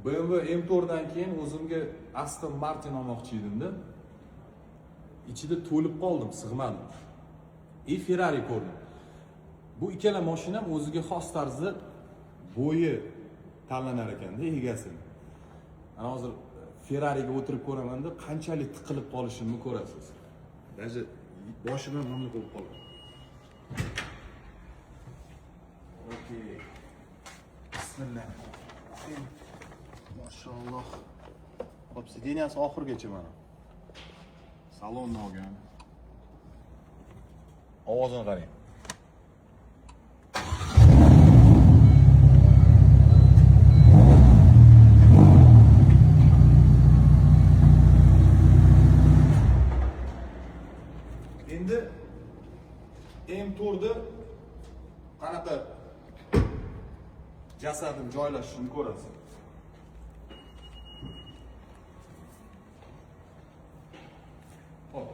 BMW M4 dan keyin o'zimga Aston Martin olmoqchi edimda. Ichida to'lib qoldim, sig'madim. И Ferrari ko'rdim. Bu ikkala mashinam o'ziga xos tarzda bo'yi tanlanar ekanda egasini. Ana hozir Ferrariga o'tirib ko'ramanda qanchalik tiqilib qolishimni ko'rasiz. Даже boshim ham bunday bo'lib qolgan. Okey. Bismillah. Mashalloh. Hop, сиденья si oxirgacha mana. Salonni olgan. Ovozini qarang. Endi M4 da qanaqa jasadim joylashishini ko'rasiz. Hop.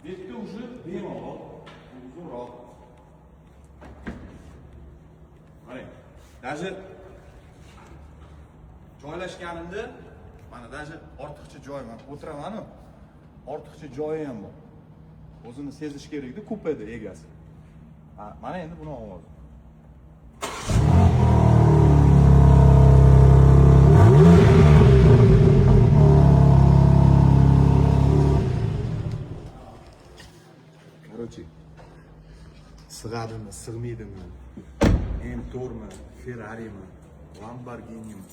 Bu yerda уже bemalol uzunroq. Qarang. Даже joylashganimda mana даже ortiqcha joy, man o'tiraman-u, ortiqcha joyi ham bor. O'zini sezish kerakda kupeda egasi. Ha, mana endi buni ovozi. Короче, sig'adimi, sig'maydimi? M4mi, Ferrarimi, Lamborghinimi?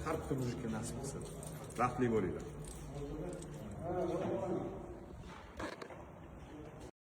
Har bitta мужик ka nasib qilsin. Baxtli bo'linglar.